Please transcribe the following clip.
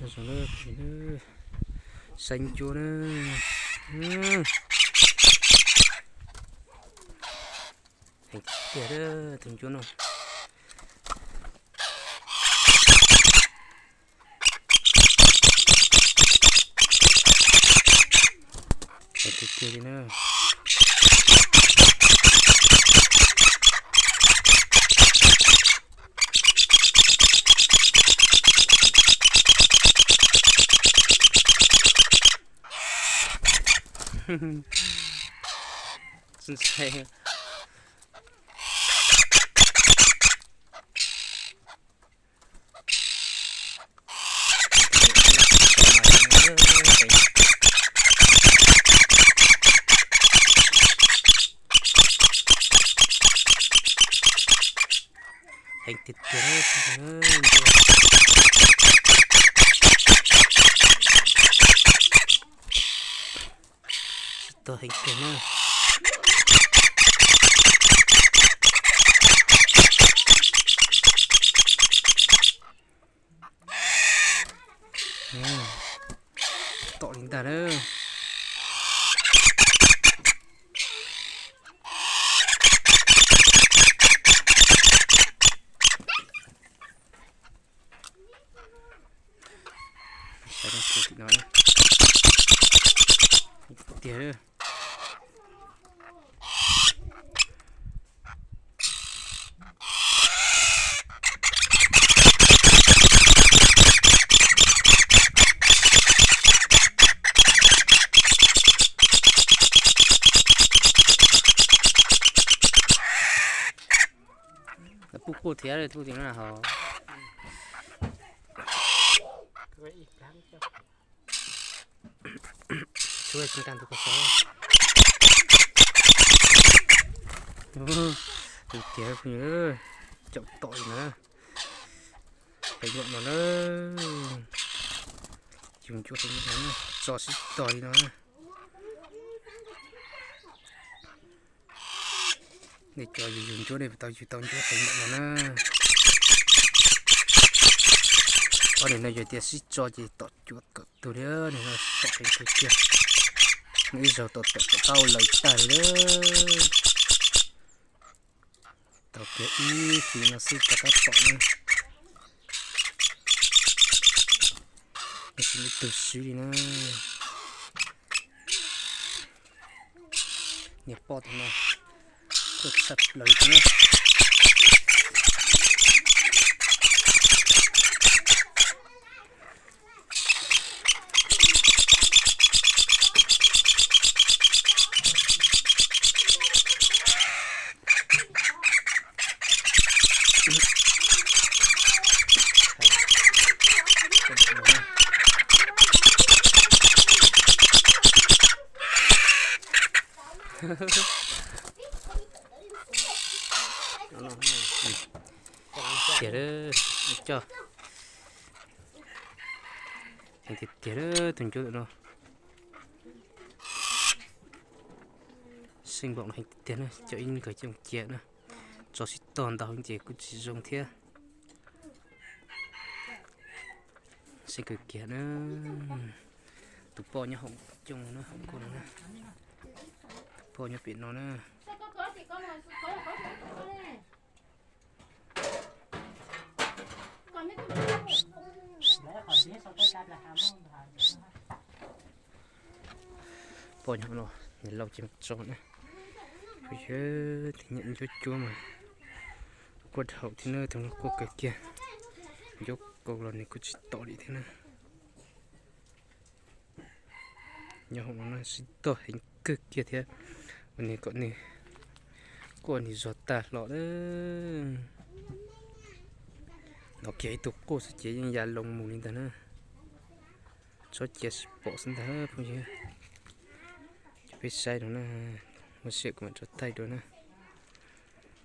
Zoo na, saib ncuab na. Heev tiag tiag tus ncuab no. Heev tiag tiag li na. Heev tiag tiag. Sib tog heev kawg na. Tom li ntag na. Saib no, tiag. Lawv pub quaj thiab, pub tias no hos. Tshuav tsis nqa tus ko xov. Tus tiag, caum tom li no na. Heev npaum no na. Yug ncuab heev npaum no na, tso sib tog li no na. Nej cov yug yug ncuab nej puas tau yug tau ncuab heev npaum no na. Ob nim no yog tias sib tso ces tom cuav kawm tug li, nim no tom heev kawg kiag. Muaj ib zaug tom tom tom qab ua lawv tag li lawm. Tau kiag ib hlis no xwb rov qab tom na. Tsis muaj ib tug swb li na. Niag poj tus no kuj tshaj plaws thiab na. Tiag, coj. Heev tiag tiag tus ncuab no. Seej npaum no heev tiag tiag na, coj ib nkawd coj cia na. Tso sib tog ntau ces kuj tsis zoo thiab. Seej kawg kiag na. Tus poj nyob hauv coob no na, hauv kuj no na. Tus poj nyob pem no na. Poj nyob no, niam laus ces mus tso na. Kuv yog tus nyiam ncuab cuab mas kuj dhau thiab na, tus no kuj kawg kiag. Ncuab kaus los nws kuj tsis tom li thiab na. Nyob hauv no na sib tog heev kawg kiag thiab. Ua nws kom nws quaj nws zog tag hlo na. Hnov kiag ib tug quaj xwb ces yeej ya loo mus li ntag na. Tsob cia sib pom xwb ntag phooj ywg. Cov peb saib no na, muaj siab kuv mam rov thaij dua na.